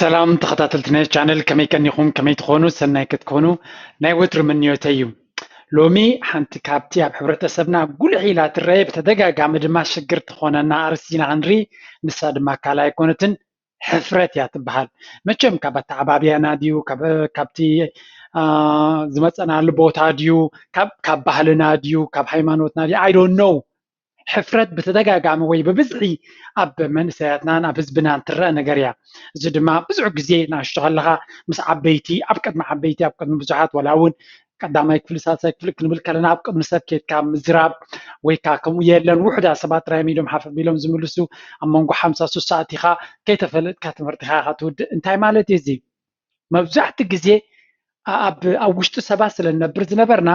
ሰላም ተኸታተልቲ ናይ ቻነል፣ ከመይ ቀኒኹም? ከመይ ትኾኑ? ሰናይ ክትኮኑ ናይ ወትሩ ምንዮተይ እዩ። ሎሚ ሓንቲ ካብቲ ኣብ ሕብረተሰብና ጉልሕ ኢላ ትረአ፣ ብተደጋጋሚ ድማ ሽግር ትኾነና ኣርእስቲ ኢና ክንርኢ። ንሳ ድማ ካልእ ኣይኮነትን፣ ሕፍረት እያ ትበሃል። መቸም ካብ ኣተዓባብያና ድዩ፣ ካብ፣ ካብቲ፣ አ፣ ዝመጸናሉ ቦታ ድዩ፣ ካብ፣ ካብ ባህልና ድዩ፣ ካብ ሃይማኖትና ድዩ፣ I don't know። ሕፍረት ብተደጋጋሚ ወይ ብብዝሒ ኣብ መንእሰያትናን ኣብ ህዝብናን ትረአ ነገር እያ። እዚ ድማ ብዙሕ ግዜ ንኣሽቱ ከለኻ ምስ ዓበይቲ፣ ኣብ ቅድሚ ዓበይቲ፣ ኣብ ቅድሚ ብዙሓት፣ ዋላ እውን ቀዳማይ ክፍሊ፣ ሳልሳይ ክፍሊ ክንብል ከለና ኣብ ቅድሚ ሰብ ኬድካ ምዝራብ ወይ ከዓ ከምኡ የለን፣ ውሑዳት ሰባት ጥራይ እዮም ኢዶም ሓፍ ኣቢሎም ዝምልሱ። ኣብ መንጎ ሓምሳ ሱሳ ኣቲኻ ከይተፈለጥካ ትምህርትኻ ኢኻ ትውድእ። እንታይ ማለት እዩ እዚ? መብዛሕትኡ ግዜ ኣብ፣ ኣብ ውሽጢ ሰባት ስለ ንነብር ዝነበርና፣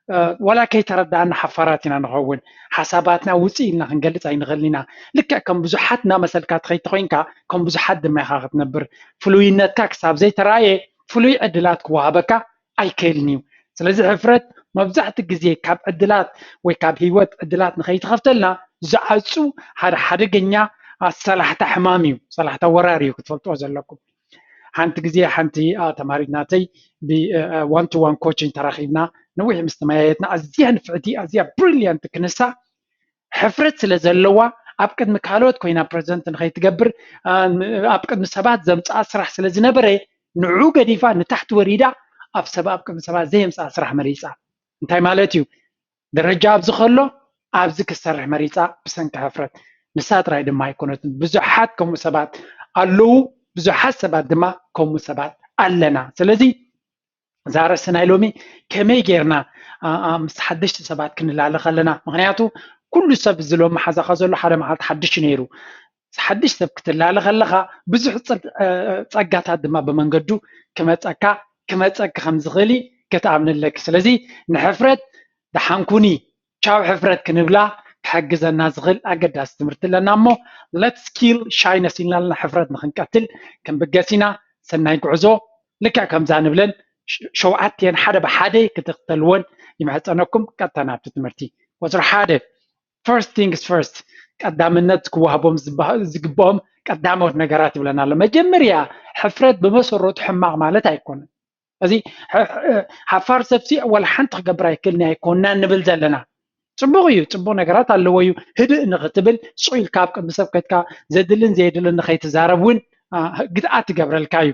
እ፣ ዋላ ከይተረዳእና ሓፋራት ኢና ንኸውን። ሓሳባትና ውፅእ ኢልና ክንገልፅ ኣይንኽእልን ኢና። ልክዕ ከም ብዙሓት እናመሰልካ ትኸይድ ተኾይንካ፣ ከም ብዙሓት ድማ ኢኻ ክትነብር። ፍሉይነትካ ክሳብ ዘይተራእየ፣ ፍሉይ ዕድላት ክወሃበካ ኣይክእልን እዩ። ስለዚ ሕፍረት መብዛሕትኡ ግዜ ካብ ዕድላት ወይ ካብ ህይወት ዕድላት ንኸይትኸፍተልና ዝዓፁ ሓደ ሓደገኛ፣ አ፣ ሰላሕታ ሕማም እዩ፣ ሰላሕታ ወራር እዩ፣ ክትፈልጥዎ ዘለኩም። ሓንቲ ግዜ ሓንቲ፣ አ፣ ተማሪት ናተይ ብ-፣ አ፣ አ፣ ዋን ቱ ዋን ኮችንግ ተራኺብና፣ ነዊሕ ምስ ተመያየጥና፣ ኣዝያ ንፍዕቲ፣ ኣዝያ ብሪልያንት ክንሳ፣ ሕፍረት ስለ ዘለዋ፣ ኣብ ቅድሚ ካልኦት ኮይና ፕረዘንት ንኸይትገብር፣ አ፣ ን-፣ ኣብ ቅድሚ ሰባት ዘምጽኣ ስራሕ ስለ ዝነበረ፣ ንዑ ገዲፋ ንታሕቲ ወሪዳ፣ ኣብ ሰብ፣ ኣብ ቅድሚ ሰባት ዘየምጽኣ ስራሕ መሪጻ። እንታይ ማለት እዩ? ደረጃ ኣብዚ ከሎ፣ ኣብዚ ክትሰርሕ መሪጻ ብሰንኪ ሕፍረት። ንሳ ጥራይ ድማ ኣይኮነትን፣ ብዙሓት ከምኡ ሰባት ኣለዉ፣ ብዙሓት ሰባት ድማ ከምኡ ሰባት ኣለና። ስለዚ እዛ ርእሲ ናይ ሎሚ ከመይ ጌርና፣ አ፣ አ፣ ምስ ሓደሽቲ ሰባት ክንላለ ከለና፣ ምኽንያቱ ኩሉ ሰብ እዚ ሎሚ ሓዛኻ ዘሎ ሓደ መዓልቲ ሓድሽ እዩ ነይሩ። ሓድሽ ሰብ ክትላለ ከለኻ ብዙሕ ጸ-፣ አ፣ ጸጋታት ድማ ብመንገዱ ክመጸካ፣ ክመጸኪ ከም ዝኽእል እዩ ክትኣምኒ ኣለኪ። ስለዚ ንሕፍረት ደሓን ኩኒ፣ ቻው ሕፍረት ክንብላ ክሕግዘና ዝኽእል ኣገዳሲ ትምህርቲ ኣለና እሞ፣ let's kill shyness ኢልና ኣለና። ሕፍረት ንኽንቀትል ክንብገስ ኢና። ሰናይ ጉዕዞ። ልክዕ ከምዛ ንብለን ሸ-፣ ሸውዓቲኤን ሓደ ብሓደ ክትኽተልወን ይምሕጸነኩም። ቀጥታ ናብቲ ትምህርቲ። ቁጽሪ ሓደ፣ first things first፣ ቀዳምነት ክወሃቦም ዝበሃ-፣ ዝግብኦም ቀዳሞት ነገራት ይብለና ኣሎ። መጀመርያ ሕፍረት ብመሰረቱ ሕማቕ ማለት ኣይኮነን። እዚ ሕ-፣ ሕ-፣ ሓፋር ሰብሲ ወላ ሓንቲ ክገብር ኣይክእልን ኣይኮንና ንብል ዘለና። ጽቡቕ እዩ፣ ጽቡቕ ነገራት ኣለዎ እዩ። ህድእ ንኽትብል፣ ስቕ ኢልካ ኣብ ቅድሚ ሰብ ከድካ ዘድልን ዘየድልን ንኸይትዛረብ እውን፣ አ፣ ግድኣት ትገብረልካ እዩ።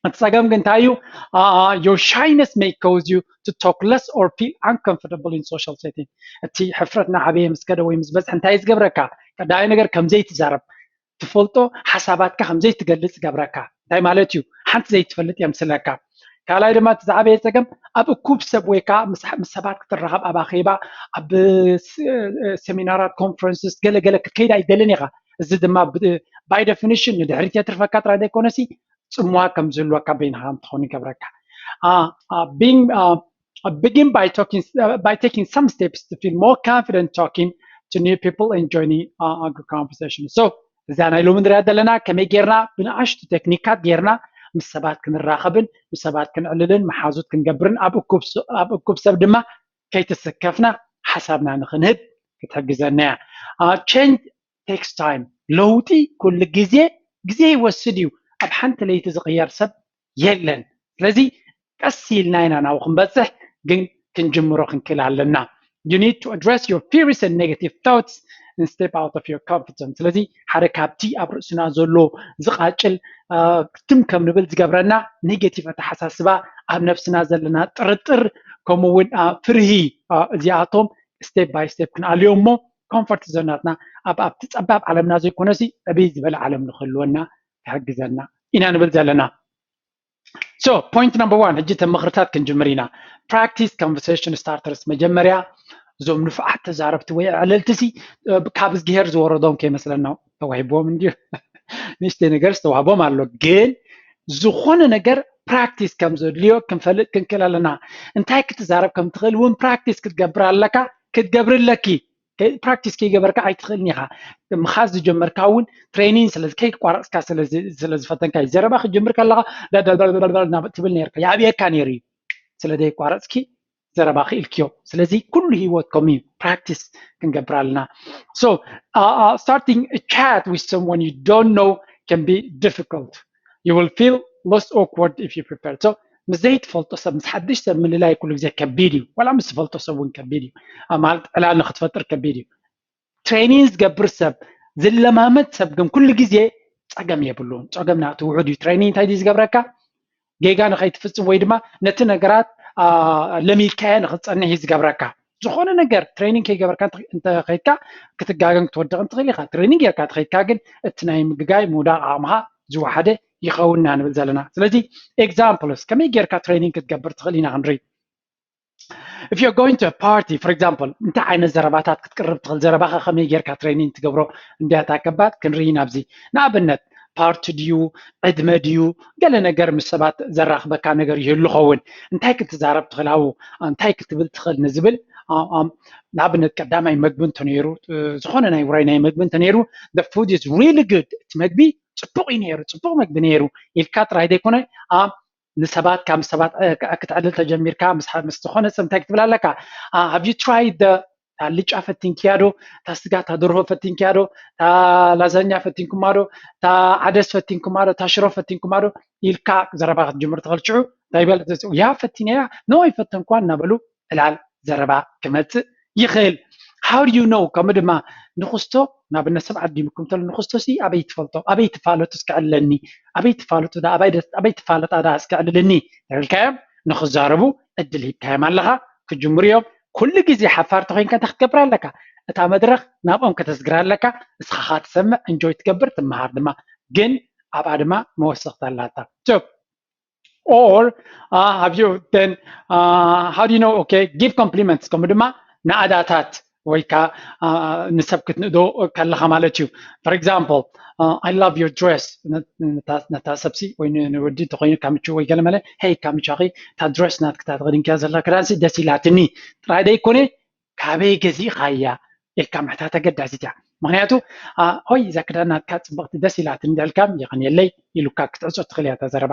እቲ ጸገም ግን እንታይ እዩ? አ፣ አ፣ your shyness may cause you to talk less or feel uncomfortable in social setting። እቲ ሕፍረት እናዓበየ ምስ ከደ ወይ ምስ በዝሐ እንታይ እዩ ዝገብረካ? ቀዳማይ ነገር ከም ዘይትዛረብ፣ ትፈልጦ ሓሳባትካ ከም ዘይትገልጽ ይገብረካ። እንታይ ማለት እዩ? ሓንቲ ዘይትፈልጥ የምስለካ። ካልኣይ ድማ እቲ ዝዓበየ ጸገም ኣብ እኩብ ሰብ ወይ ከዓ ምስ፣ ምስ ሰባት ክትራኸብ፣ ኣብ ኣኼባ፣ ኣብ ስ-፣ ሰሚናራት፣ ኮንፈረንስስ፣ ገለ ገለ ክትከይድ ኣይደልን ኢኻ። እዚ ድማ ብ-፣ by definition ንድሕሪት የትርፈካ ጥራይ ዘይኮነሲ ጽምዋ ከም ዝህልወካ በይንኻ ከም ትኸውን ይገብረካ። አ፣ አ፣ being, አ፣ begin by talking, አ፣ by taking some steps to feel more confident talking to new people and joining, አ፣ a group conversation. So እዛ ናይ ሎሚ ንሪኣ ዘለና ከመይ ጌርና ብንኣሽቱ ቴክኒካት ጌርና ምስ ሰባት ክንራኸብን ምስ ሰባት ክንዕልልን መሓዙት ክንገብርን ኣብ እኩብ ስ-፣ ኣብ እኩብ ሰብ ድማ ከይተሰከፍና ሓሳብና ንኽንህብ ክትሕግዘና እያ። አ፣ change takes time። ለውጢ ኩሉ ግዜ፣ ግዜ ይወስድ እዩ። ኣብ ሓንቲ ለይቲ ዝቕየር ሰብ የለን። ስለዚ ቀስ ኢልና ኢና ናብኡ ክንበጽሕ፣ ግን ክንጅምሮ ክንክእል ኣለና። You need to address your fears and negative thoughts and step out of your comfort zone። ስለዚ ሓደ ካብቲ ኣብ ርእስና ዘሎ ዝቃጭል፣ አ፣ ትም ከም ንብል ዝገብረና ኔጌቲቭ ኣተሓሳስባ፣ ኣብ ነብስና ዘለና ጥርጥር፣ ከምኡ እውን፣ አ፣ ፍርሂ፣ አ፣ እዚኣቶም ስቴፕ ባይ ስቴፕ ክንኣልዮ እሞ ኮምፎርት ዞን ናትና ኣብ፣ ኣብቲ ጸባብ ዓለምና ዘይኮነሲ ዕብይ ዝበለ ዓለም ንክህልወና ክሕግዘና ኢና ንብል ዘለና። So point number one፣ ሕጂ ተም ምኽርታት ክንጅምር ኢና። Practice conversation starters። መጀመርያ እዞም ንፉዓት ተዛረብቲ ወይ ኣዕለልቲ ሲ፣ እ፣ ካብ እዝግሄር ዝወረዶም ከይመስለና፣ ተዋሂብዎም እንድዩ። ንእሽተይ ነገር ዝተዋህቦም ኣሎ፣ ግን ዝኾነ ነገር ፕራክቲስ ከም ዘድልዮ ክንፈልጥ ክንክእል ኣለና። እንታይ ክትዛረብ ከም ትኽእል እውን ፕራክቲስ ክትገብር ኣለካ፣ ክትገብሪ ኣለኪ። ከ-፣ ፕራክቲስ ከይገበርካ ኣይትኽእልን ኢኻ። ምኻድ ዝጀመርካ እውን ትሬኒንግ ስለ፣ ከይቋረጽካ ስለ ዝ-፣ ስለ ዝፈተንካ እዩ። ዘረባ ክትጅምር ከለኻ ዳ-፣ ዳ-፣ ዳ-፣ ዳ-፣ ዳ-፣ ዳ-፣ ትብል ነርካ። ይኣብየካ ነይሩ እዩ። ስለ ዘይቋረጽኪ ዘረባ ክኢልክዮ። ስለዚ ኩሉ ህይወት ከምኡ እዩ። ፕራክቲስ ክንገብር ኣለና። So, uh, uh, starting a chat with someone you don't know can be difficult. you will feel lost, awkward if you prepare. So ምስ ዘይትፈልጦ ሰብ ምስ ሓድሽ ሰብ ምልላይ ኩሉ ግዜ ከቢድ እዩ። ዋላ ምስ ዝፈልጦ ሰብ እውን ከቢድ እዩ። ማለት ዕላል ንክትፈጥር ከቢድ እዩ። ትሬኒንግ ዝገብር ሰብ ዝለማመድ ሰብ ግን ኩሉ ግዜ ጸገም የብሉን። ጸገም ናቱ ውሑድ እዩ። ትሬኒንግ እንታይ ድዩ ዝገብረካ? ጌጋ ንኸይትፍጽም ወይ ድማ ነቲ ነገራት ለሚድካዮ ንክትጸንሕ እዩ ዝገብረካ። ዝኾነ ነገር ትሬኒንግ ከይገበርካ እንተኸይድካ ክትጋገን ክትወድቕን ትኽእል ኢኻ። ትሬኒንግ ጌርካ ተኸይድካ ግን እቲ ናይ ምግጋይ ምውዳቕ ዓቕምኻ ዝወሓደ ይኸውን ኢና ንብል ዘለና። ስለዚ ኤግዛምፕልስ ከመይ ጌርካ ትሬኒንግ ክትገብር ትኽእል ኢና ክንርኢ። If you're going to a party, for example, እንታይ ዓይነት ዘረባታት ክትቅርብ ትኽእል? ዘረባኻ ከመይ ጌርካ ትሬኒንግ ትገብሮ እንዲያታ ከባድ ክንርኢ ኢና ኣብዚ። ንኣብነት ፓርቲ ድዩ ዕድመ ድዩ ገለ ነገር ምስ ሰባት ዘራኽበካ ነገር ይህሉ ኸውን? እንታይ ክትዛረብ ትኽእል? ኣብኡ እንታይ ክትብል ትኽእል ንዝብል ንኣብነት ቀዳማይ መግቢ እንተነይሩ፣ ዝኾነ ናይ ውራይ ናይ መግቢ እንተነይሩ፣ the food is really good፣ እቲ መግቢ ጽቡቕ እዩ ነይሩ፣ ጽቡቕ መግቢ ነይሩ ኢልካ ጥራይ ዘይኮነ ንሰባት ካብ ሰባት ክትዕልል ተጀሚርካ ምስ ዝኾነ ሰብ እንታይ ክትብል ኣለካ? Have you tried ኣልጫ ፈቲንክያ ዶ? እታ ስጋ እታ ደርሆ ፈቲንክያ ዶ? እታ ላዛኛ ፈቲንኩማ ዶ? እታ ዓደስ ፈቲንኩማ ዶ? እታ ሽሮ ፈቲንኩማ ዶ? ኢልካ ዘረባ ክትጅምር ትኽእል። ሽዑ እንታይ በል? ያ ፈቲነያ፣ ኖ ኣይፈተንኳን እናበሉ ዕላል ዘረባ ክመፅእ ይኽእል። How do you know? ከምኡ ድማ ንኽስቶ ናብነት ሰብ ዓዲምኩም ተሎ ንኽስቶ ሲ ኣበይ ትፈልጦ? ኣበይ ትፋለጡ እስከ ዕለኒ? ኣበይ ትፋለጡ ዳ ኣበይ ትፋለጣ ዳ እስከ ዕልልኒ ተብልካዮም ንኽዛረቡ እድል ሂብካዮም ኣለኻ። ክጅምሩ እዮም። ኩሉ ግዜ ሓፋር ተኮይንካ እንታይ ክትገብር ኣለካ? እታ መድረኽ ናብኦም ከተስግር ኣለካ። እስኻ ትሰምዕ፣ እንጆይ ትገብር፣ ትመሃር ድማ። ግን ኣብኣ ድማ መወሰኽቲ ኣላታ። So or uh, have you then uh, how do you know? Okay, give compliments. ከምኡ ድማ ናእዳታት ወይ ከዓ ንሰብ ክትንእዶ ከለኻ ማለት እዩ። For example, I love your dress። ነታ ሰብሲ ወይ ንወዲ እንተኮይኑ ካምቹ ወይ ገለመለ፣ ሄይ ካምቻኺ፣ እታ ድረስ ናትክታ ተኸዲንክያ ዘላ ክዳንሲ ደስ ኢላትኒ ጥራይ ደይኮነ ካበይ ገዚእኻያ ኢልካ ምሕታት ኣገዳሲት እያ። ምክንያቱ ሆይ እዛ ክዳን ናትካ ፅብቕቲ ደስ ኢላትኒ እንዳልካ የቐንየለይ ኢሉካ ክትዕፆ ትኽእል እያ እታ ዘረባ።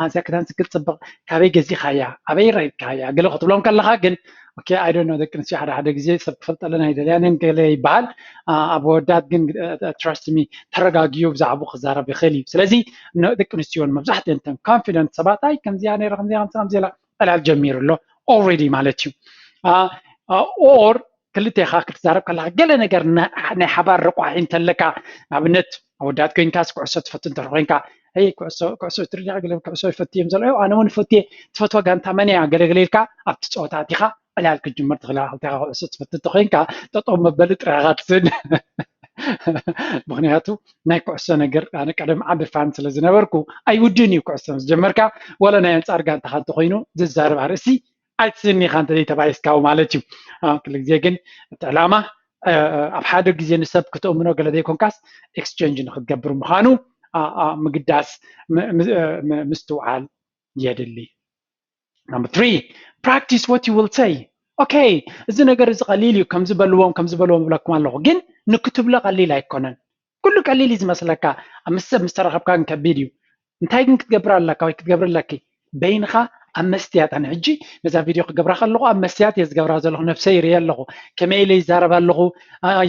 እዛ ክዳን ክትፅብቕ ካበይ ገዚእኻያ ኣበይ ረኪብካያ ገለ ክትብሎም ከለካ ግን okay I don't know ደቂ ኣንስትዮ ሓደ ሓደ ግዜ ሰብ ክፈልጠለን ኣይደልያንን ገለ ይበሃል። ኣብ ወዳት ግን trust me ተረጋጊኡ ብዛዕባኡ ክዛረብ ይኽእል እዩ። ስለዚ ደቂ ኣንስትዮ መብዛሕትአን እተን confident ሰባት ኣይ ከምዚኣ ነይረ ከምዚኣ ከምዚኣ ከምዚኣ ኢላ ዕላል ጀሚሩ ኣሎ already ማለት እዩ። Or ክልቴኻ ክትዛረብ ከለካ ገለ ነገር ናይ ሓባር ረቋሒ እንተለካ ንኣብነት ኣወዳት ኮይንካስ ኩዕሶ ትፈቱ እንተ ኮይንካ ይ ኩዕሶ ትርዳ ገለ ኩዕሶ ይፈቱ እዮም ዘለዉ ኣነ እውን ፈትየ ትፈትዋ ጋንታ መን እያ ገለገለ ኢልካ ኣብቲ ፀወታ ኣቲኻ ዕላል ክትጅምር ትኽእል ክልቴኻ ኩዕሶ ትፈቱ እንተ ኮይንካ ጠጠው መበሊ ጥራኻ ትስን ምክንያቱ ናይ ኩዕሶ ነገር ኣነ ቀደም ዓቢ ፋን ስለ ዝነበርኩ ኣይውድን እዩ ኩዕሶ ምስ ጀመርካ ወላ ናይ ኣንፃር ጋንታኻ እንተኮይኑ ዝዛረብ ኣርእሲ ኣይትስኒ ኢኻ እንተ ዘይተባይስካዊ ማለት እዩ። ክሉ ግዜ ግን እቲ ዕላማ ኣብ ሓደ ግዜ ንሰብ ክተእምኖ ገለ ዘይኮንካስ exchange ንክትገብር ምዃኑ ምግዳስ ምስትውዓል የድሊ። Number three, practice what you will say. Okay, እዚ ነገር እዚ ቀሊል እዩ ከምዚ በልዎም ከምዚ በልዎም እብለኩም ኣለኹ ግን ንክትብሎ ቀሊል ኣይኮነን። ኩሉ ቀሊል እዩ ዝመስለካ ኣብ ምስ ሰብ ምስ ተራኸብካ ግን ከቢድ እዩ። እንታይ ግን ክትገብር ኣለካ ወይ ክትገብር ኣለኪ በይንኻ ኣብ መስትያት ኣነ ሕጂ ነዛ ቪድዮ ክገብራ ከለኹ ኣብ መስትያት እየ ዝገብራ ዘለኹ ነብሰይ ይርየ ኣለኹ ከመይ ኢለ ይዛረብ ኣለኹ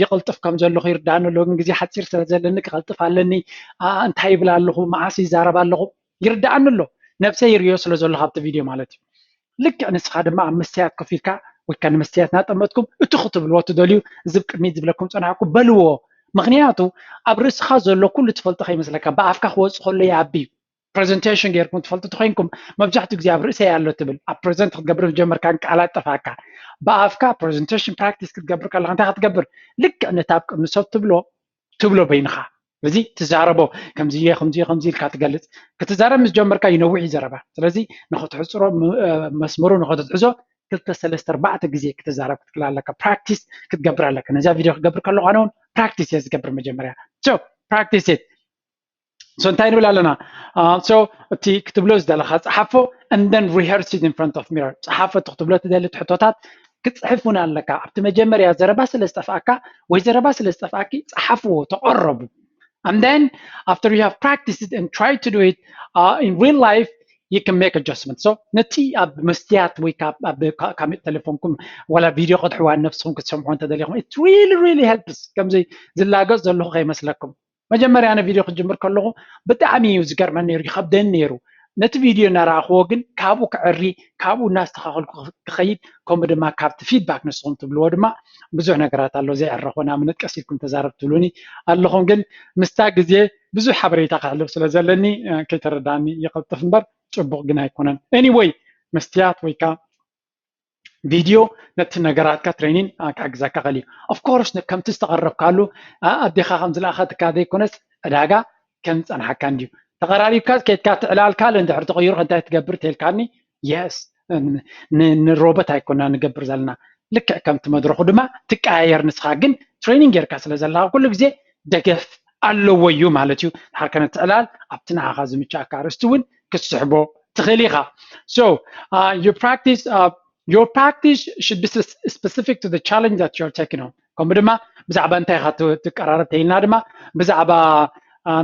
ይቕልጥፍ ከም ዘለኹ ይርዳእኒ ኣለዎ ግን ግዜ ሓፂር ስለ ዘለኒ ክቐልጥፍ ኣለኒ እንታይ ይብል ኣለኹ መዓስ ይዛረብ ኣለኹ ይርዳእኒ ኣሎ ነብሰይ ይርዮ ስለ ዘለኹ ኣብቲ ቪድዮ ማለት እዩ ልክዕ ንስኻ ድማ ኣብ መስትያት ኮፍ ኢልካ ወይ ከዓ ንመስትያት እናጠመጥኩም እቲ ክትብልዎ ትደልዩ እዚ ቅድሚት ዝብለኩም ፀናሕኩ በልዎ ምክንያቱ ኣብ ርእስኻ ዘሎ ኩሉ ትፈልጦ ከይመስለካ ብኣፍካ ክወፅ ከሎ ይኣቢ እዩ presentation ጌርኩም ትፈልጡ ተኮይንኩም መብዛሕትኡ ግዜ ኣብ ርእሰይ ኣሎ ትብል ኣብ present ክትገብር ዝጀመርካ ቃላት ጠፋካ ብኣፍካ presentation practice ክትገብር ከለካ እንታይ ክትገብር ልክዕ ነታ ኣብ ቅድሚ ሰብ ትብሎ ትብሎ በይንኻ እዚ ትዛረቦ ከምዚ እየ ከምዚ እየ ከምዚ ኢልካ ትገልፅ ክትዛረብ ምስ ጀመርካ ይነውሕ እዩ ዘረባ ስለዚ ንክትሕፅሮ መስመሩ ንክትትሕዞ ክልተ ሰለስተ ኣርባዕተ ግዜ ክትዛረብ ክትክእል ኣለካ practice ክትገብር ኣለካ ነዚኣ ቪድዮ ክገብር ከለኩ ኣነ እውን practice እየ ዝገብር መጀመርያ so practice it so እንታይ ንብል ኣለና so እቲ ክትብሎ ዝደለካ ፀሓፎ and then rehearse it in front of mirror ፀሓፎ እቲ ክትብሎ ትደሊ ሕቶታት ክትፅሕፍ እውን ኣለካ ኣብቲ መጀመርያ ዘረባ ስለ ዝጠፍኣካ ወይ ዘረባ ስለ ዝጠፍኣኪ ፀሓፍዎ ተቐረቡ and then after you have practiced it and try to do it uh, in real life you can make adjustment so ነቲ ኣብ መስትያት ወይ ካብ ቴሌፎንኩም ወላ ቪድዮ ክትሕዋ ነብስኩም ክትሰምዑ እንተደሊኹም it really really helps ከምዚ ዝላገፅ ዘለኹ ከይመስለኩም መጀመርያ ነቪድዮ ክጅምር ከለኹ ብጣዕሚ እዩ ዝገርመኒ ነይሩ፣ ይኸብደኒ ነይሩ። ነቲ ቪድዮ እናረኣኽዎ ግን ካብኡ ክዕሪ፣ ካብኡ እናስተኻኸልኩ ክኸይድ፣ ከምኡ ድማ ካብቲ ፊድባክ ንስኹም ትብልዎ ድማ ብዙሕ ነገራት ኣሎ ዘይዕረኾ። ንኣብነት ቀስ ኢልኩም ተዛረብ ትብሉኒ ኣለኹም፣ ግን ምስታ ግዜ ብዙሕ ሓበሬታ ከሕልፍ ስለ ዘለኒ ከይተረዳኒ ይቐልጥፍ እምበር ጽቡቕ ግን ኣይኮነን። ኤኒወይ፣ መስትያት ወይ ከዓ ቪድዮ ነቲ ነገራትካ ትሬኒን ክሕግዘካ ኽእል እዩ። ኦፍኮርስ ከምቲ ዝተቐረብካሉ ኣዴኻ ከም ዝለኣኸትካ ዘይኮነስ ዕዳጋ ከም ዝፀንሓካ እንድዩ። ተቐራሪብካ ከድካ ትዕላልካ እንድሕር ተቐይሩ እንታይ ትገብር ተልካኒ፣ የስ፣ ንሮቦት ኣይኮና ንገብር ዘለና። ልክዕ ከምቲ መድረኹ ድማ ትቀያየር። ንስኻ ግን ትሬኒንግ ጌርካ ስለ ዘለካ ኩሉ ግዜ ደገፍ ኣለዎ እዩ ማለት እዩ። ድሓር ከ ነቲ ዕላል ኣብቲ ንዓኻ ዝምችኣካ ኣርእስቲ እውን ክትስሕቦ ትኽእል ኢኻ። So uh, you practice uh, your practice should be spec- specific to the challenge that you're taking on. ከምኡ ድማ ብዛዕባ እንታይ ኢኻ ት- ትቀራረብ ተይልና ድማ ብዛዕባ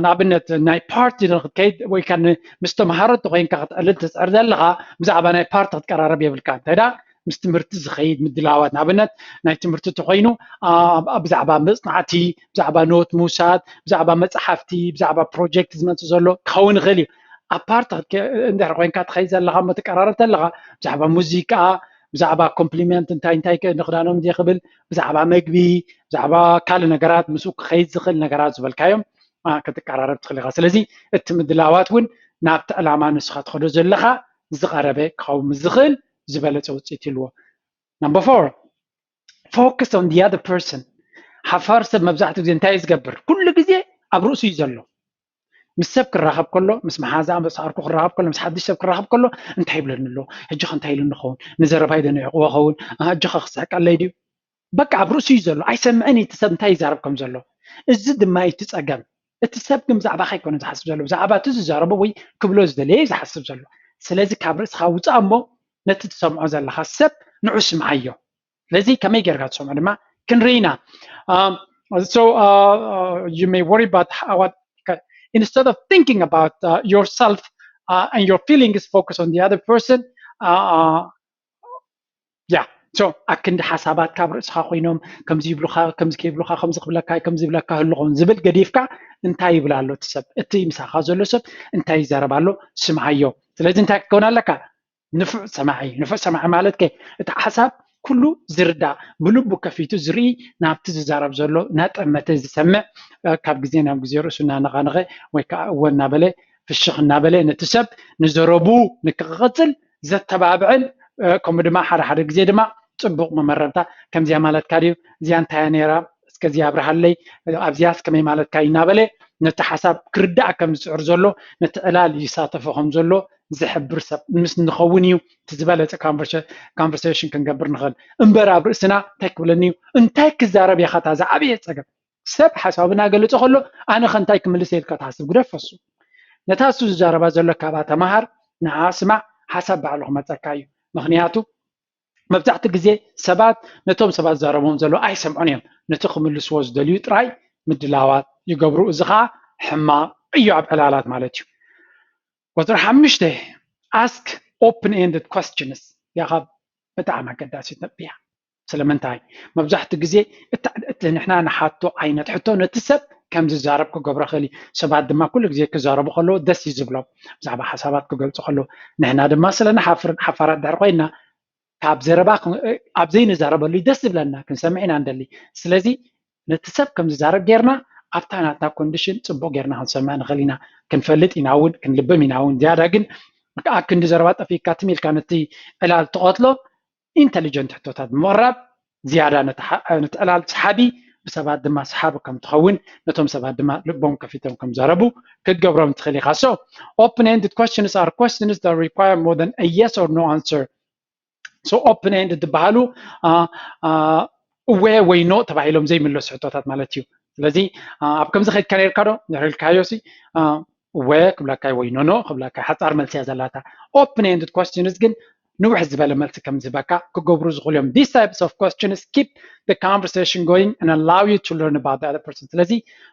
ንኣብነት ናይ ፓርቲ ክትከይድ ወይ ከዓ ምስ ተምሃሮ እንተኮይንካ ክትዕልል ትፅዕር ዘለካ ብዛዕባ ናይ ፓርቲ ክትቀራረብ የብልካ። እንታይ ዳ ምስ ትምህርቲ ዝኸይድ ምድላዋት ንኣብነት ናይ ትምህርቲ እንተኮይኑ ብዛዕባ መፅናዕቲ፣ ብዛዕባ ኖት ምውሳድ፣ ብዛዕባ መፅሓፍቲ፣ ብዛዕባ ፕሮጀክት ዝመፅእ ዘሎ ክኸውን ይኽእል እዩ። ኣብ ፓርቲ እንድሕር ኮይንካ ትኸይድ ዘለካ እሞ ትቀራረብ ተለካ ብዛዕባ ሙዚቃ፣ ብዛዕባ ኮምፕሊመንት እንታይ እንታይ ንክዳኖም እንደ ክብል፣ ብዛዕባ መግቢ፣ ብዛዕባ ካልእ ነገራት ምስኡ ክኸይድ ዝኽእል ነገራት ዝበልካዮም ክትቀራረብ ትኽእል ኢኻ። ስለዚ እቲ ምድላዋት እውን ናብቲ ዕላማ ንስኻ ትኸዶ ዘለኻ ዝቐረበ ክኸውን ዝኽእል ዝበለፀ ውፅኢት ይልዎ። Number four, focus on the other person. ሓፋር ሰብ መብዛሕትኡ ግዜ እንታይ እዩ ዝገብር? ኩሉ ግዜ ኣብ ርእሱ እዩ ዘሎ። ምስ ሰብ ክራኸብ ከሎ፣ ምስ መሓዛ ምስ ዓርኩ ክራኸብ ከሎ፣ ምስ ሓድሽ ሰብ ክራኸብ ከሎ እንታይ ይብለኒ ኣሎ? ሕጂ ከ እንታይ ኢሉ ንኸውን? ንዘረባይ ዶ ንዕቕዎ ኸውን? ሕጂ ከ ክስሕቀለይ ድዩ? በቃ ኣብ ርእሱ እዩ ዘሎ። ኣይሰምዕን እዩ እቲ ሰብ እንታይ ይዛረብ ከም ዘሎ። እዚ ድማ እዩ እቲ ፀገም። እቲ ሰብ ግን ብዛዕባኻ ኣይኮነ ዝሓስብ ዘሎ፣ ብዛዕባ እቲ ዝዛረቦ ወይ ክብሎ ዝደለየ እዩ ዝሓስብ ዘሎ። ስለዚ ካብ ርእስኻ ውፃእ እሞ ነቲ ትሰምዖ ዘለኻ ሰብ ንዑ ስምዓዮ። ስለዚ ከመይ ጌርካ ትሰምዖ ድማ ክንርኢ ኢና። Um, so uh, uh, you may worry about how, what, instead of thinking about uh, yourself uh, and your feelings, focus on the other person. Uh, uh, yeah. So ኣክንዲ ሓሳባት ካብ ርእስኻ ኮይኖም ከምዚ ይብሉካ፣ ከምዚ ከይብሉካ፣ ከምዚ ክብለካ፣ ከምዚ ይብለካ ህልኾም ዝብል ገዲፍካ እንታይ ይብል ኣሎ እቲ ሰብ፣ እቲ ምሳኻ ዘሎ ሰብ እንታይ ይዛረብ ኣሎ ስምዓዮ። ስለዚ እንታይ ክትከውን ኣለካ? ንፉዕ ሰማዒ። ንፉዕ ሰማዒ ማለት ከ እቲ ሓሳብ ኩሉ ዝርዳእ ብልቡ ከፊቱ ዝርኢ ናብቲ ዝዛረብ ዘሎ እናጠመተ ዝሰምዕ ካብ ግዜ ናብ ግዜ ርእሱ እናነቐነቐ ወይ ከዓ እወ እናበለ ፍሽኽ እናበለ ነቲ ሰብ ንዘረቡ ንክቕፅል ዘተባብዕን ከምኡ ድማ ሓደ ሓደ ግዜ ድማ ፅቡቕ መመረምታ ከምዚኣ ማለትካ ድዩ እዚኣ እንታይ ነይራ እስከ እዚኣ ኣብርሃለይ ኣብዚኣስ ከመይ ማለትካ እዩ እናበለ ነቲ ሓሳብ ክርዳእ ከም ዝፅዕር ዘሎ ነቲ ዕላል ይሳተፎ ከም ዘሎ ዝሕብር ሰብ ምስ ንኸውን እዩ እቲ ዝበለፀ conversation ክንገብር ንኽእል እምበር ኣብ ርእስና እንታይ ክብለኒ እዩ እንታይ ክዛረብ ኢኻ እታ ዝዓበየ ፀገም ሰብ ሓሳቡ እናገለፀ ከሎ ኣነ ከ እንታይ ክምልስ ኢልካ ትሓስብ ግደፍ ፈሱ ነታ እሱ ዝዛረባ ዘሎ ካባ ተምሃር ንዓ ስማዕ ሓሳብ ባዕሉ ክመፀካ እዩ ምክንያቱ መብዛሕትኡ ግዜ ሰባት ነቶም ሰባት ዝዛረብዎም ዘለዉ ኣይሰምዑን እዮም ነቲ ክምልስዎ ዝደልዩ ጥራይ ምድላዋት ይገብሩ እዚ ከዓ ሕማቕ እዩ ኣብ ዕላላት ማለት እዩ ቁፅሪ ሓሙሽተ ask open ended questions ያኻ ብጣዕሚ ኣገዳሲት ነጥቢ እያ ስለምንታይ መብዛሕትኡ ግዜ እቲ ንሕና ንሓቶ ዓይነት ሕቶ ነቲ ሰብ ከም ዝዛረብ ክገብሮ ክእል እዩ ሰባት ድማ ኩሉ ግዜ ክዛረቡ ከለዉ ደስ እዩ ዝብሎም ብዛዕባ ሓሳባት ክገልፁ ከለዉ ንሕና ድማ ስለ ንሓፍር ሓፋራት ድሕር ኮይና ካብ ዘረባ ኣብ ዘይንዛረበሉ ደስ ዝብለና ክንሰምዕ ኢና ንደሊ ስለዚ ነቲ ሰብ ከም ዝዛረብ ጌርና ኣብታ ናትና ኮንዲሽን ፅቡቅ ጌርና ክንሰምዕ ንኽእል ኢና ክንፈልጥ ኢና እውን ክንልብም ኢና እውን ዝያዳ ግን ኣክንዲ ዘረባ ጠፊካ ትም ኢልካ ነቲ ዕላል ትቐትሎ ኢንተሊጀንት ሕቶታት ብምቕራብ ዝያዳ ነቲ ዕላል ሰሓቢ ብሰባት ድማ ሰሓቢ ከም ትኸውን ነቶም ሰባት ድማ ልቦም ከፊቶም ከም ዘረቡ ክትገብሮም ትኽእል ኢኻ so open ended questions are questions that require more than a yes or no answer so open ended ዝበሃሉ እወ ወይ no ተባሂሎም ዘይምለሱ ሕቶታት ማለት እዩ ስለዚ ኣብ ከምዚ ከድካ ነርካ ዶ ንሕሪልካዮ ሲ እወ ክብለካ ወይ no no ክብለካ ሓፃር መልሲ እያ ዘላታ open ended questions ግን ንውሕ ዝበለ መልሲ ከም ዝህበካ ክገብሩ ዝኽእሉ እዮም these types of questions keep the conversation going and allow you to learn about the other person ስለዚ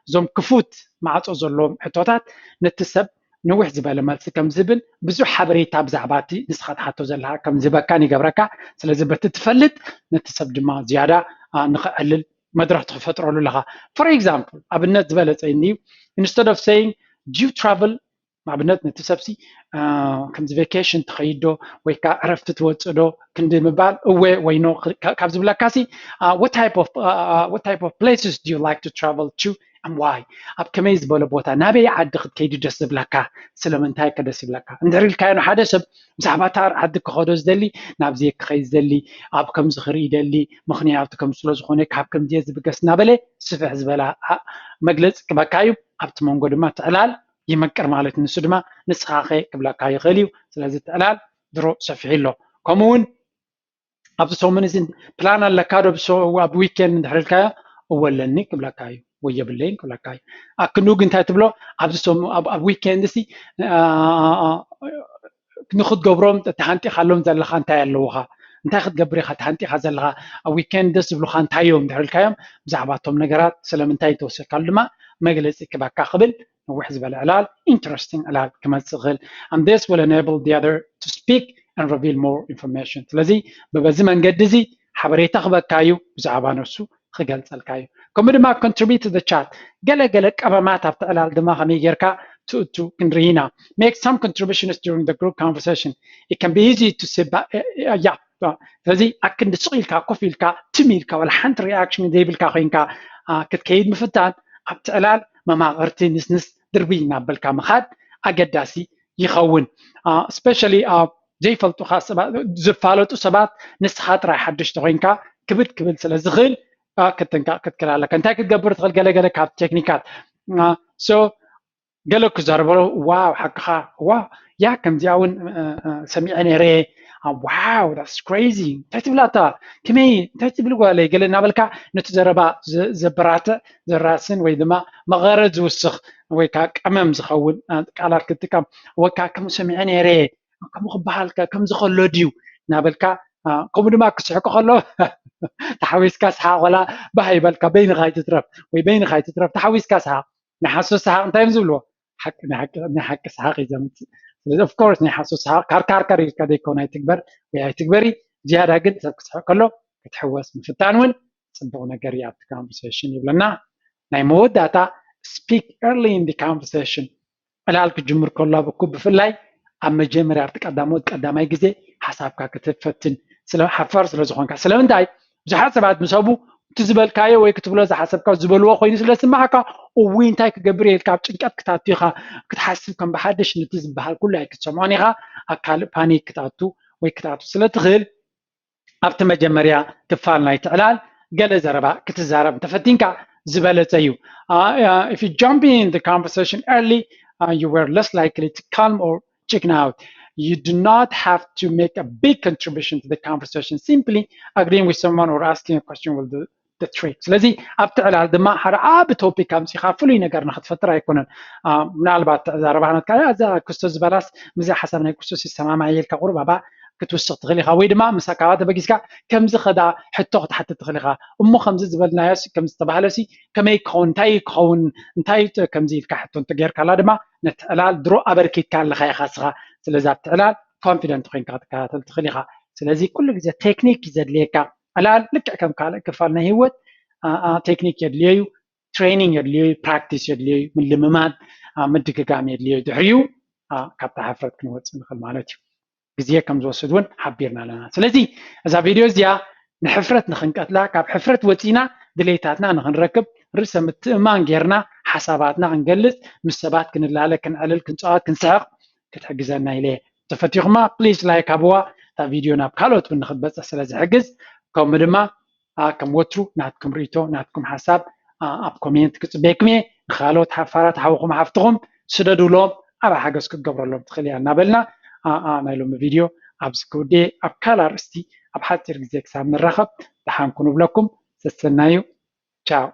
እዞም ክፉት ማዕፆ ዘለዎም ሕቶታት ነቲ ሰብ ንውሕ ዝበለ መልሲ ከም ዝህብን ብዙሕ ሓበሬታ ብዛዕባ እቲ ንስኻ ትሓቶ ዘለካ ከም ዝህበካን ይገብረካ ስለዚ በቲ ትፈልጥ ነቲ ሰብ ድማ ዝያዳ ንኽዕልል መድረኽ ትፈጥረሉ ኣለኻ። For example ኣብነት ዝበለፀ እዩ። Instead of saying do you travel ንኣብነት ነቲ ሰብሲ ከምዚ vacation ትኸይድ ዶ ወይ ከዓ ዕረፍቲ ትወፅእ ዶ ክንዲ ምባል እወ ወይ no ካብ ዝብለካ ሲ what type of what type of places do you like to travel to and why ኣብ ከመይ ዝበለ ቦታ ናበይ ዓዲ ክትከይድ ደስ ዝብለካ ስለምንታይ ከ ደስ ይብለካ እንድሕር ኢልካዮ ንሓደ ሰብ ብዛዕባ እታ ዓዲ ክኸዶ ዝደሊ ናብዚ ክኸይድ ዝደሊ ኣብ ከምዚ ክርኢ ይደሊ ምኽንያቱ ከም ስለ ዝኾነ ካብ ከምዚ ዝብገስ እናበለ ስፍሕ ዝበላ መግለፂ ክበካ እዩ ኣብቲ መንጎ ድማ ትዕላል ይመቅር ማለት ንሱ ድማ ንስኻ ኸ ክብለካ ይኽእል እዩ ስለዚ ትዕላል ድሮ ሰፊሑ ኣሎ ከምኡ እውን ኣብዚ ሰሙን እዚ ፕላን ኣለካ ዶ ኣብ ዊኬንድ እንድሕር ኢልካዮ እወ ኣለኒ ክብለካ እዩ ወይ የብለይን ክብለካ እዩ ኣክንዱ ግን እንታይ ትብሎ ኣብዚ ሰሙን ኣብ ዊኬንድ ሲ ንክትገብሮም ተሃንጢኻሎም ዘለኻ እንታይ ኣለውኻ እንታይ ክትገብር ኢኻ ተሃንጢኻ ዘለኻ ኣብ ዊኬንድ ደስ ዝብሉኻ እንታይ እዮም እንድሕር ኢልካዮም ብዛዕባ እቶም ነገራት ስለምንታይ ተወሰድካሉ ድማ መግለፂ ክበካ ክብል ነዊሕ ዝበለ ዕላል interesting ዕላል ክመፅእ ይኽእል and this will enable the other to speak and reveal more information ስለዚ በዚ መንገዲ እዚ ሓበሬታ ክበካ እዩ ብዛዕባ ነሱ ክገልፀልካ እዩ ከምኡ ድማ contribute to the chat ገለ ገለ ቀመማት ኣብቲ ዕላል ድማ ከመይ ጌርካ ትእቱ ክንርኢ ኢና make some contributions during the group conversation it can be easy to say yeah ስለዚ ኣክንዲ ስቕ ኢልካ ኮፍ ኢልካ ትም ኢልካ ወላ ሓንቲ reaction ዘይብልካ ኮይንካ ክትከይድ ምፍታን ኣብቲ ዕላል መማቕርቲ ንስንስ ድርብይ እናበልካ ምኻድ ኣገዳሲ ይኸውን especially ዘይፈልጡኻ ዝፋለጡ ሰባት ንስኻ ጥራይ ሓድሽ ተኮይንካ ክብድ ክብል ስለ ዝኽእል ክትጥንቀቕ ክትክእል ኣለካ እንታይ ክትገብር ትኽእል ገለገለ ካብ ቴክኒካት so ገለ ክዛረበሎ ዋው ሓቅኻ ዋው ያ ከምዚኣ እውን ሰሚዐ ነይረ wow that's crazy እንታይ ትብላታ ከመይ እንታይ ትብል ጓለይ ገለ እናበልካ ነቲ ዘረባ ዘበራትዕ ዘራስን ወይ ድማ መቐረት ዝውስኽ ወይ ከዓ ቀመም ዝኸውን ቃላት ክትጥቀም ወካ ከም ሰሚዐ ነይረ ከምኡ ክበሃል ከምዚ ከሎ ድዩ እናበልካ ከምኡ ድማ ክስሕቁ ከሎ ተሓዊስካ ስሓቅ ወላ ባህ ይበልካ በይንኻ ይትትረፍ ወይ በይንኻ ይትትረፍ ተሓዊስካ ስሓቅ ናይ ሓሶት ሰሓቕ እንታይ እዮም ዝብልዎ ናይ ሓቂ ሰሓቕ እዩ ዘምፅእ ስለዚ of course ናይ ሓሶት ሰሓቕ ካርካርካር ኢልካ ዘይኮን ኣይትግበር ወይ ኣይትግበሪ ዝያዳ ግን ሰብ ክስሕቕ ከሎ ክትሕወስ ምፍታን እውን ፅቡቕ ነገር እዩ ኣብቲ conversation ይብለና ናይ መወዳእታ speak early in the conversation ዕላል ክጅምር ከሎ ኣብ እኩብ ብፍላይ ኣብ መጀመርያ ኣብቲ ቀዳሞት ቀዳማይ ግዜ ሓሳብካ ክትፈትን ስለ ሓፋር ስለ ዝኾንካ ስለምንታይ ብዙሓት ሰባት ምስ ኣቡ እቲ ዝበልካዮ ወይ ክትብሎ ዝሓሰብካ ዝበልዎ ኮይኑ ስለ ዝስማዓካ እውይ እንታይ ክገብር ኢልካ ኣብ ጭንቀት ክታቱ ኢኻ ክትሓስብ ከም ብሓደሽ ነቲ ዝበሃል ኩሉ ኣይክትሰምዖን ኢኻ ኣብ ካልእ ፓኒክ ክትኣቱ ወይ ክትኣቱ ስለ ትኽእል ኣብቲ መጀመርያ ክፋል ናይቲ ዕላል ገለ ዘረባ ክትዛረብ እንተፈቲንካ ዝበለጸ እዩ if you jump in the conversation early uh, you were less likely to calm or chicken out you do not have to make a big contribution to the conversation simply agreeing with someone or asking a question will do the trick ስለዚ ኣብቲ ዕላል ድማ ሓደ ዓቢ ቶፒክ ኣምፂኻ ፍሉይ ነገር ንክትፈጥር ኣይኮነን ምናልባት ዘረባህነትካ እዛ ክስቶ ዝበላስ ምዚ ሓሳብ ናይ ክስቶስ ይሰማማዕ ኢልካ ቁሩብ ኣባ ክትውስኽ ትኽእል ኢኻ ወይ ድማ ምሳ ካባ ተበጊስካ ከምዚ ከዳ ሕቶ ክትሓትት ትኽእል ኢኻ እሞ ከምዚ ዝበልናዮ ከምዚ ዝተባህለ ሲ ከመይ ክኸውን እንታይ ክኸውን እንታይ ከምዚ ኢልካ ሕቶ እንተጌርካላ ድማ ነቲ ዕላል ድሮ ኣበርኪትካ ኣለኻ ኢኻ ስኻ ስለዚ ኣብቲ ዕላል ኮንፊደንት ኮይንካ ክትከታተል ትኽእል ኢኻ ስለዚ ኩሉ ግዜ ቴክኒክ እዩ ዘድልየካ ዕላል ልክዕ ከም ካልእ ክፋል ናይ ህይወት ቴክኒክ የድልዮ እዩ ትሬኒንግ የድልዮ እዩ ፕራክቲስ የድልዮ እዩ ምልምማድ ምድግጋም የድልዮ እዩ ድሕሪኡ ካብታ ሕፍረት ክንወፅእ ንኽእል ማለት እዩ ግዜ ከም ዝወስድ እውን ሓቢርና ኣለና ስለዚ እዛ ቪድዮ እዚኣ ንሕፍረት ንኽንቀትላ ካብ ሕፍረት ወፂና ድሌታትና ንኽንረክብ ርእሰ ምትእማን ጌርና ሓሳባትና ክንገልፅ ምስ ሰባት ክንላለ ክንዕልል ክንፀዋት ክንስሕቕ ክትሕግዘና ኢለ ተፈቲኹማ ፕሊስ ላይክ ሃብዋ እታ ቪድዮ ናብ ካልኦት እውን ንክትበፅሕ ስለ ዝሕግዝ ከምኡ ድማ ከም ወትሩ ናትኩም ርእቶ ናትኩም ሓሳብ ኣብ ኮሜንት ክፅበየኩም እየ ንካልኦት ሓፋራት ሓውኹም ሓፍትኹም ስደዱሎም ኣብ ሓገዝ ክትገብረሎም ትኽእል እያ እናበልና ናይ ሎሚ ቪድዮ ኣብዚ ክውድየ ኣብ ካልእ ኣርእስቲ ኣብ ሓፂር ግዜ ክሳብ ንራኸብ ደሓንኩ ንብለኩም ሰሰናዩ ቻው